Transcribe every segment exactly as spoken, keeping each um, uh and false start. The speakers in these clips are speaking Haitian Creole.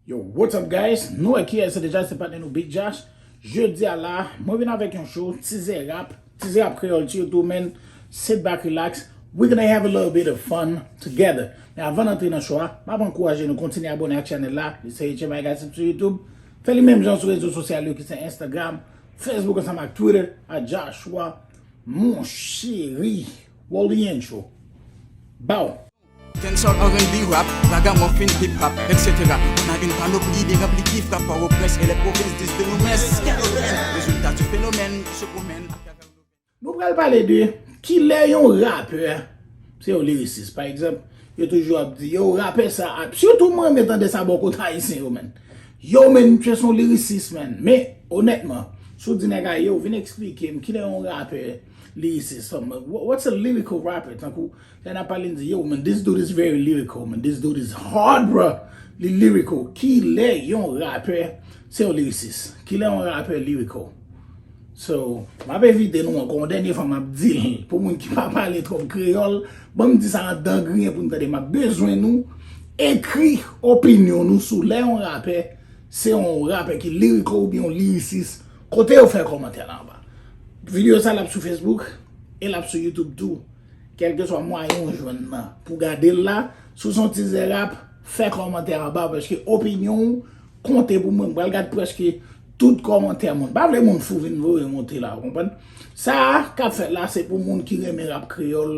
Yo, what's up, guys? Nou wè kiyès se deja, se patnè nou Big Josh. Jodi a la, mwen vin avèk yon show, Tizè Rap, Tizè Rap Kreyòl, ti YouTube, man. Sit back, relax. We gonna have a little bit of fun together. Men avan n antre nan show a, m ap ankouraje nou kontinye abòne ak chanèl la. Li se H M I Gossip sou YouTube. Fè li menm jan sou rezo sosyal yo ki se Instagram, Facebook ansanm ak Twitter, a Joshua Moncheri Woliencho. Bow! Dancehall, R and B, rap, ragamuffin, hip hop, et cetera. On a une panoplie de répliques qui frappent Port-au-Prince et les provinces disent de nos messes. Rezilta du phénomène qui se promène à travers nos Nou pral pale de kilè yon rapè se yon lirisis. Pa egzanp, yo toujou ap di, yo, rapè sa ap. Sitou mwen renmen tande sa bò kote ayisyen yo, man. Yo, man, misye se yon lirisis, man. Men, onètman, si w di nèg a, yo, vin eksplike m kilè yon rapè lirisis. What's a lyrical rapper? Tankou, lè n ap pale, n di, yo, man, this dude is very lyrical, man. This dude is hard, bro. Li lyrical. Kilè yon rapè se yon lirisis? Kilè yon rapè lyrical? So, m ap envite nou ankò, yon dènye fwa m ap di l, pou moun ki pa pale twòp kreyòl, ban m di sa an dan griyen pou n tande. M ap bezwen nou ekri opinyon nou sou lè yon rapè se yon rapè ki lyrical oubyen yon lirisis, kote yo fè kòmantè la anba. Videyo sa l ap sou Facebook e l ap sou YouTube tou. Kèlkeswa mwayen w jwenn nan pou gade l la, si w se yon tizè rap, fè kòmantè anba, paske opinyon w konte pou mwen. M pral gade prèske tout kòmantè moun. M pa vle moun fou vin voye monte la, ou konprann? Sa a k ap fèt la, se pou moun ki renmen rap kreyòl,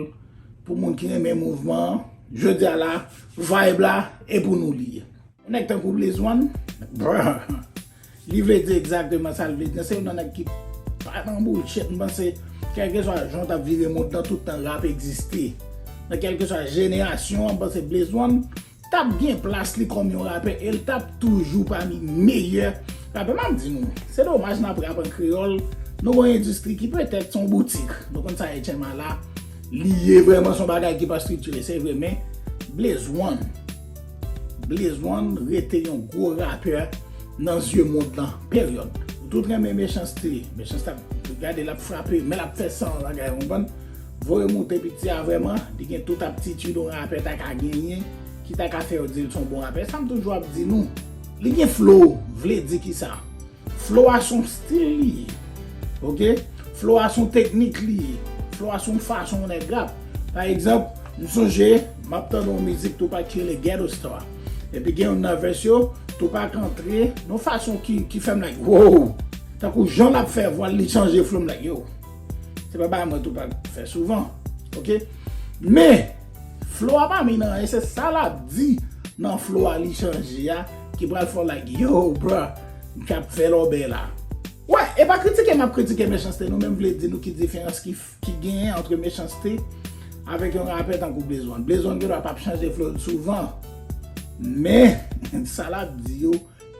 pou moun ki renmen mouvman an. Jodi a la, vibe la, e pou nou li ye. Yon nèg tankou Blaze One, bruh, li vle di egzakteman sa l vle di. Se youn nan nèg ki pa nan bullshit. M panse, kèlkeswa jan w t ap vire mond lan, tout tan rap egziste. Nan kèlkeswa jenerasyon an, m panse Blaze One t ap gen plas li kòm yon rapè e l t ap toujou pami meyè rapè. M ap di nou, se domaj n ap rap an kreyòl, nou gon endistri ki petèt se yon boutik. Nou konn sa H M I la, li ye vrèman, se yon bagay ki pa estriktire, se vre, men Blaze One, Blaze One rete yon gwo rapè nan zye mond lan, peryòd. Ou tout renmen Mechans-T. Mechans-T ap gade, l ap frape, men l ap fè san bagay, ou konprann? Voye moute piti a vrèman, li gen tout aptitid yon rapè ta ka genyen, ki ta ka fè yo di l se yon bon rapè. Sa m toujou ap di nou, li gen flow, vle di kisa? Flow a se yon stil li ye. Oke? Flow a se yon teknik li ye. Flow a se yon fason yon nèg rap. Pa egzanp, m sonje, m ap tande yon mizik Tupac ki rele Ghetto Star. Epi gen youn nan vès yo, Tupac antre nan yon fason ki, ki fè m like, wow! Tankou jan l ap fè vwa l, li chanje flow, m like, yo! Se pa bagay mwen Tupac fè souvan. Oke? Men, flow a pa mennen anyen, se sa l ap di nan flow a li chanje a ki pral fè w like, yo, bruh, m k ap fè lòbèy la. Wè, e pa kritike m ap kritike Mechans-T non, men m vle di nou ki diferans ki, ki genyen ant Mechans-T avèk yon rapè tankou Blaze One. Blaze One gendwa p ap chanje flow l souvan, men sa l ap di yo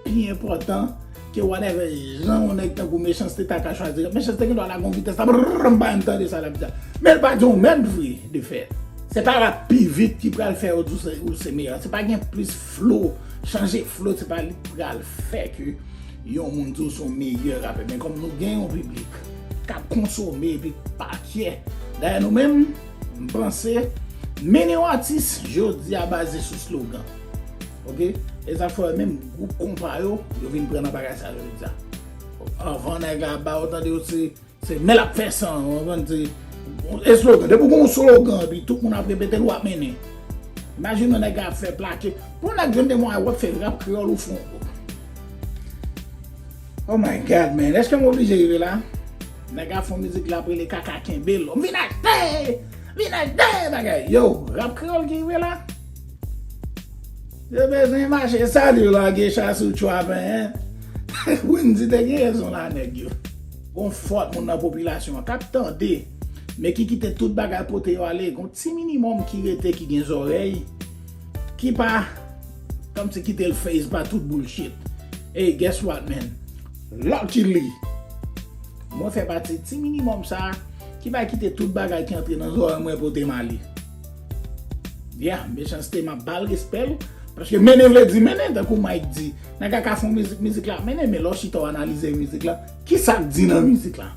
pi enpòtan ke whatever jan yon nèg tankou Mechans-T ta ka chwazi. Mechans-T gendwa lage yon vitès la, brrr, m pa menm tande sa l ap di a. Men l pa di yon mèd vre, de fèt. Se pa rap pi vit ki pral fè yo di w se, ou se meyè. Se pa gen plis flow, chanje flow, se pa li k pral fè ke yon moun di w se yon meyè rapè. Men kòm nou gen yon piblik k ap konsome epi k pa kyè dèyè nou menm, m panse mennen yon atis jodi a baze sou slogan. Oke? E sa fè menm gwoup konpa yo, yo vin pran nan bagay sa yo jodi a. Anvan nèg la ba yo tande yo se, se men l ap fè san, ou konprann, se eslogan. Depi w gen yon slogan, epi tout moun ap repete l, w ap mennen. Imajine yon nèg la ap fè plake. Pou yon nèg jwenn de mwa w ap fè rap kreyòl ou fon. Oh my God, man. Èske m oblije rive la? Nèg la fè yon mizik la ap rele kaka kenbe l. M vin achte! Vin achte! Bagay. Yo, rap kreyòl ki rive la? Yo bezwen mache sali lage cha sou tchwapen, en? Wendy te gen rezon la, nèg yo. Gon fòt moun nan popilasyon an k ap tande, men ki kite tout bagay pote yo ale. Gon ti minimòm ki rete, ki gen zòrèy, ki pa kòmsi kite l faze pa tout bullshit. Hey, guess what, man? Luckily, mwen fè pati ti minimòm sa a ki pa kite tout bagay ki antre nan zòrèy mwen pote m ale. Yeah, Mechans-T, m ap ba l respè l, paske mennen vle di mennen, tankou Mike di. Nèg la ka fè yon mizik, mizik la ap mennen, men lè w chita w analize mizik la, kisa k di nan mizik la?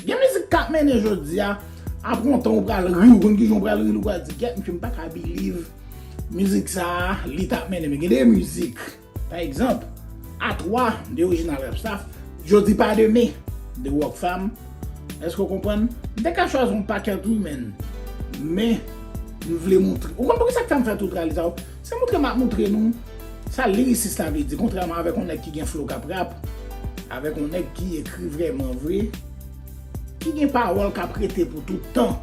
Gen mizik k ap mennen jodi a, apre yon tan ou pral ri, ou konn kijan ou pral ri, ou pral di, "Gèt, misye, m pa ka believe mizik sa a, li t ap mennen." Men gen de mizik, Pa egzanp, A twa de Original Rap Staff, Jodi Pa Demen de Rockfam. Èske w konprann? M te ka chwazi yon pakèt wi, men, men m vle moutre. Ou konn poukisa k fè m fè tout rali sa yo? Se moutre m ap moutre nou sa lirisis la vle di, kontrèman avèk yon nèg ki gen flow k ap rap, avèk yon nèg ki ekri vrèman vre, ki gen pawòl k ap rete pou tout tan.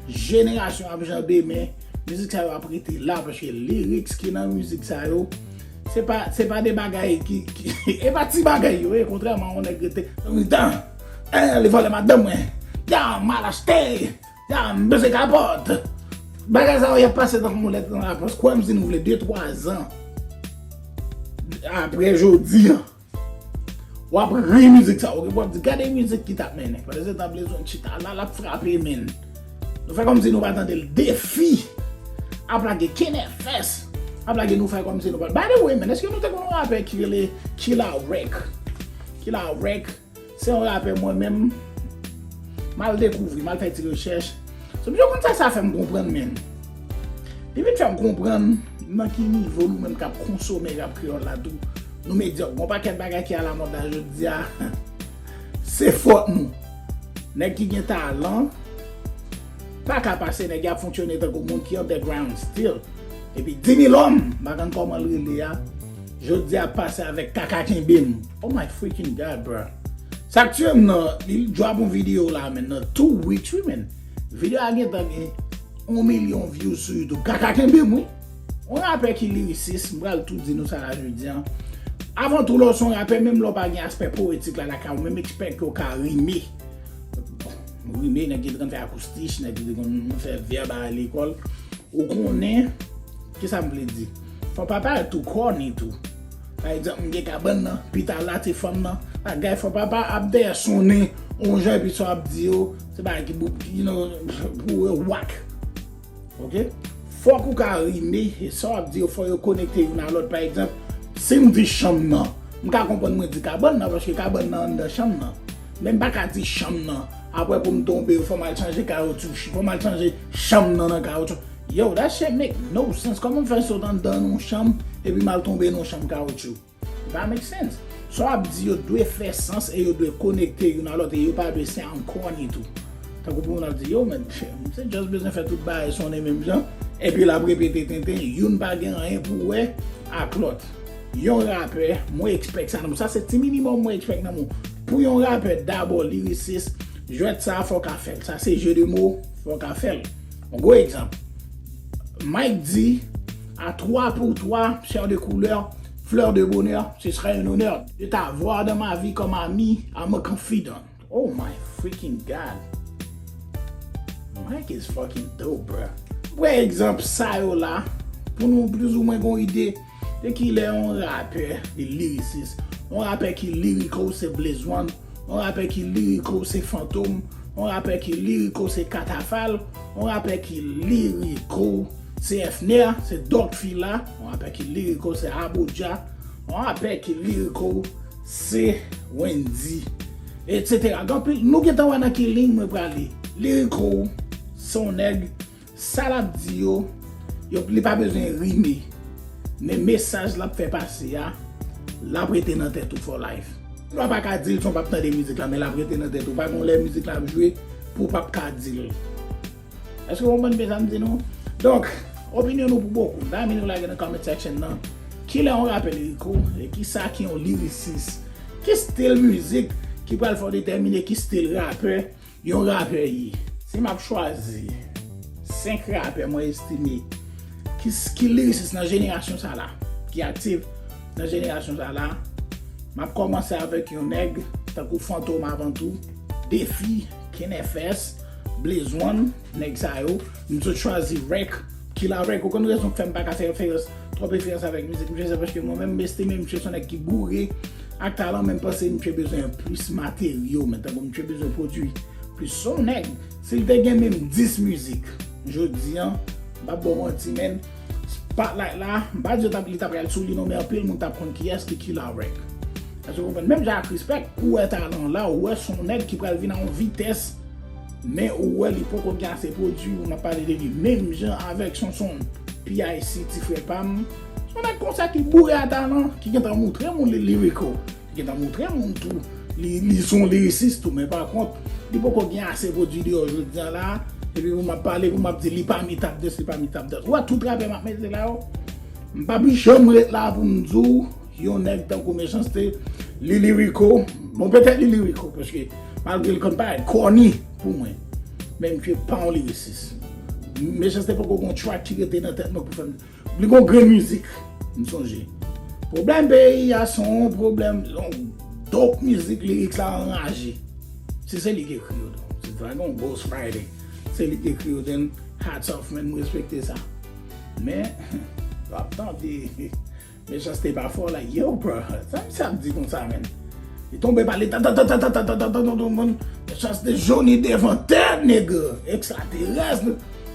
Jenerasyon ap janbe, men mizik sa yo ap rete la, paske lyrics ki nan mizik sa yo, se pa, se pa de bagay ki, ki e pa ti bagay yo ye, kontrèman yon nèg rete nan mitan, eh, li vòlè madanm mwen, ya, m al achte, ya, m peze kapòt. Bagay sa yo y ap pase tankou yon lèt nan lapòs. Kwè m si nou vle, de twa zan apre jodi a, w ap ri mizik sa, oke? W ap di, gade mizik ki t ap mennen. Pandan se tan, Blaze One chita la, l ap frape, men. Nou fè kòmsi nou pa tande l. Defi ap lage Kenny Fès, ap lage, nou fè kòmsi nou pa. By the way, men, èske nou te konn yon rapè ki rele Killa Rake? Killa Rake, se yon rapè mwen menm, m al dekouvri, m al fè ti rechèch. So, yo konn sa, sa fè m konprann, men. Li vin fè m konprann nan ki nivo nou menm k ap konsome rap kreyòl la tou, nou medyòk. Gon pakèt bagay ki alamòd la jodi a, se fòt nou. Nèg ki gen talan pa ka pase nèg y ap fonksyone tankou moun ki underground still. Epi Dini Lòm, m pa konn kòman l rele a, jodi a pase avèk Kaka Kenbe M. Oh my freaking God, bro. Sa k tiye m nan, li drop yon videyo la, men, nan two weeks, wi, men. Videyo a gentan gen yon milyon views sou YouTube. Kaka Kenbe M, wi. Yon rapè ki lirisis, m pral tou di nou sa la jodi a. Avan tou, lè w se yon rapè, menm lè w pa gen aspè powetik la lakay ou, menm expect ke w ka rime. Bon, rime, nèg ki te konn fè akoustik, nèg ki te konn fè vèb a lekòl. Ou konnen, kisa m vle di? Fò pa parèt too corny tou. Pa egzanp, m gen kabann nan, pita la, ti fanm nan, bagay, fò pa, pa ap dèyè sonnen yon jan, epi sa w ap di yo, se bagay ki, you know, pou yo wak. Oke? Fòk ou ka rime, e sa w ap di yo, fò yo konekte youn a lòt. Pa egzanp, si m di chanm nan, m ka konprann mwen di kabann nan, paske kabann nan anndan chanm nan. Men m pa ka di chanm nan, apre pou m tonbe, fò m al chanje kawotchou, fò m al chanje chanm nan nan kawotchou. Yo, that shit make no sense. Kòman m fè sot anndan yon chanm, epi m al tonbe nan yon chanm kawotchou? It pa make sense. Sa w ap di yo dwe fè sans e yo dwe konekte youn a lòt e yo pa dwe sound corny tou. Tankou pou moun ap di, yo, men, se just bezwen fè tout bagay sonnen menm jan, epi l ap repete tenten, youn pa gen anyen pou wè ak lòt. Yon rapè, mwen expect sa nan moun. Sa se ti minimòm mwen expect nan moun. Pou yon rapè, dabò lirisis, jwèt sa, fò w ka fè l. Sa se jeu de mots, fò w ka fè l. Yon gwo egzanp. Mike di, à toi pour toi, chair de couleur, fleur de bonheur, ce sera un honneur de t'avoir dans ma vie comme ami, I'm a confidant. Oh my freaking God. Mike is fucking dope, bro. Pou egzanp sa yo la, pou nou plizoumwen gon ide de kilè yon rapè li lirisis. Yon rapè ki lyrical se Blaze One. Yon rapè ki lyrical se Fantom. Yon rapè ki lyrical se Katafal. Yon rapè ki lyrical se Efner, se Dòk Fila. Yon rapè ki lyrical se Aboudja. Yon rapè ki lyrical se Wendyy, et cetera. Gen anpil, nou gentan wè nan ki liy mwen prale. Lyrical se yon nèg, sa l ap di yo, yo, li pa bezwen rime. Men mesaj l ap fè pase a, l ap rete nan tèt ou for life. Ou pa ka di l si w p ap tande mizik la, men l ap rete nan tèt ou. Pa gen lè mizik la ap jwe pou w p ap ka di l. Èske w konprann byen sa m di nou? Donk, opinyon nou pou bokou. Dayè, nou lage nan comment section nan. Kilè yon rapè liriko? E kisa ki yon lirisis? Ki stil mizik ki pral fè w detèmine ki stil rapè yon rapè ye? Si m ap chwazi senk rapè mwen estime ki, ki lirisis nan jenerasyon sa la, ki aktif nan jenerasyon sa la, m ap kòmanse avèk yon nèg tankou Fantom avan tou, Defi, Kenny F S, Blaze One, nèg sa yo. M sot chwazi Rake, Killa Rake. Ou konn rezon k fè m pa ka fè referans, twòp referans avèk mizik misye, se paske mwen menm, m estime misye se yon nèg ki boure ak talan, men m panse misye bezwen plis materyo, men tankou misye bezwen pwodui plis. Se yon nèg, si l te gen menm dis mizik jodi a, m p ap ba w manti, men, spotlight la, m pa di yo t ap, li t ap pral sou li non, men anpil moun t ap konn kiyès ki Killa Rake. Èske w konprann? Menm jan ak Respect, ou wè talan la, ou wè se yon nèg ki pral vin a yon vitès, men ou wè li poko gen ase pwodui pou n ap pale de li. Menm jan avèk Sonson, P I C, ti frè pa m, Yon nèg konsa ki boure a talan, ki gentan montre moun li liriko, ki gentan montre moun tou li, li se yon lirisis tou, men pa kont, li poko gen ase pwodui deyò jodi a la, epi pou m ap pale, pou m ap di li pami top dix, li pami top dix. Ou wè tout rapè m ap mete la yo, m p ap janm ret la pou m di w, yon nèg tankou Mechanste, li liriko, bon, petèt li liriko, paske malgre l konn parèt kòni pou mwen, men misye pa yon lirisis. Mechanste poko gon track ki rete nan tèt mwen pou fè m Li gon grenn mizik, m sonje. Pwoblèm peyi a se yon pwoblèm, yon dope mizik, lirik la anraje. Si se li ki ekri yo, donk. Si pa gen yon ghostwriting, se li ki ekri yo, then hats off, man, m respekte sa. Men, w ap tande, Mechanste pa fò, like, yo, bro, sa misye ap di konsa, man. Li tonbe pale, ta, ta, ta, ta, ta, ta, ta, ta, ta, ta, ta, ta, Mechanste joni devan tèt, nèg, ekstraterès,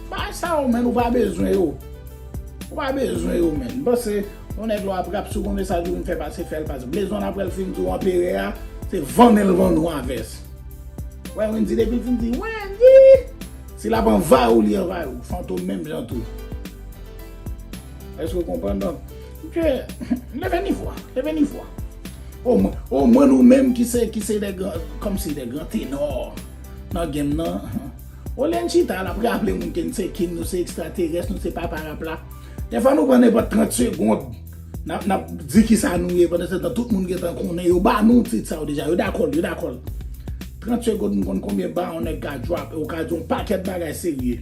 bagay sa yo, man, ou pa bezwen yo. Ou pa bezwen yo, man. M panse, yon nèg lè w ap rap, si w gon mesaj ou vin fè pase, fè l pase. Blezon apre l fin di w anperè a, se vann l vann ou a vès. Wè, Wendy depi l fin di, Wendy! Si l ap anvayi w, li anvayi w. Fantom menm jan tou. Èske w konprann? Donk, misye, leve nivo a, leve nivo a. Omwen, omwen nou menm ki se, ki se de gran, kòmsi de gran tenò nan game nan. Olye n chita, l ap raple moun ke n se king, nou se ekstraterès, nou se papa rap la. Dèfwa nou pran nenpòt trant segonn, n ap, n ap di kisa nou ye, pandan se tan tout moun gentan konnen, yo ba nou tit sa yo deja, yo dakò l, yo dakò l. Trant segonn, nou konn konbyen ba yon nèg ka drop, e w ka di yon pakèt bagay serye.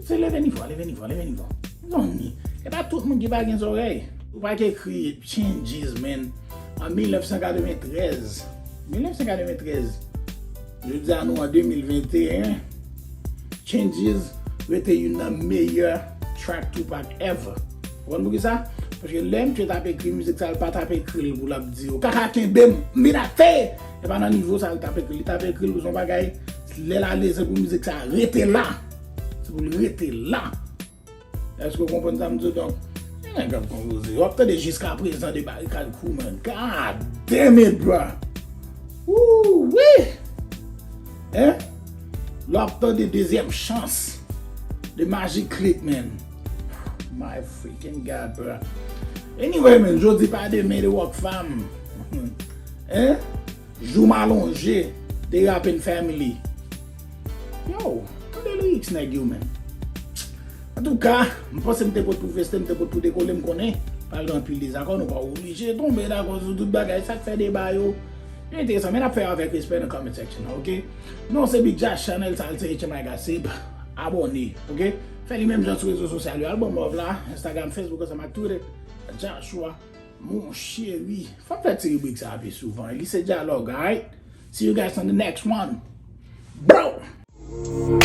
Se leve nivo a, leve nivo a, leve nivo a. Zanmi, e pa tout moun ki pa gen zòrèy. Ou pa ka ekri Changes, man. An mil nèf san katreventrèz. Mil nèf san katreventrèz. Jodi a nou an de mil venteyen. Changes rete youn nan meyè track Tupac ever. Ou konn poukisa? Paske lè misye t ap ekri mizik sa, l pa t ap ekri l pou l ap di, "Ou kaka kenbe m, m vin atè!" E pa nan nivo sa l t ap ekri. Li t ap ekri l pou se yon bagay, lè l ale, se pou mizik sa rete la. Se pou l rete la. Èske w konprann sa m di w? Donk, gen nèg k ap konpoze. W ap tande jiska prezan de Barikad Crew, man. God damn it, bro. Ooh, wi. Hein? Lè w ap tande dezyèm chans de Magic Click, man. My freaking God, bro. Anyway, man, jodi pa demen de Rockfam. Hein? Jou m alonje de Rapping Family. Yo, tande lyrics nèg yo, man. Antouka, m panse m te pot pou feste, m te pot pou dekole, m konnen pral gen anpil dezakò, nou pa oblije tonbe dakò sou tout bagay, sa k fè deba yo enteresan, men n ap fè yo avèk respè nan comment section, ok? Non, se Big Josh, channel sa l se H M I Gossip, abòne, ok? Fè li menm jan sou rezo sosyal yo, al ban m love la, Instagram, Facebook, ansanm ak Twitter, Joshua Mon cheri, fò m fè ti ribrik sa a pi souvan. Li se dyalòg, alright? See you guys on the next one. Bro!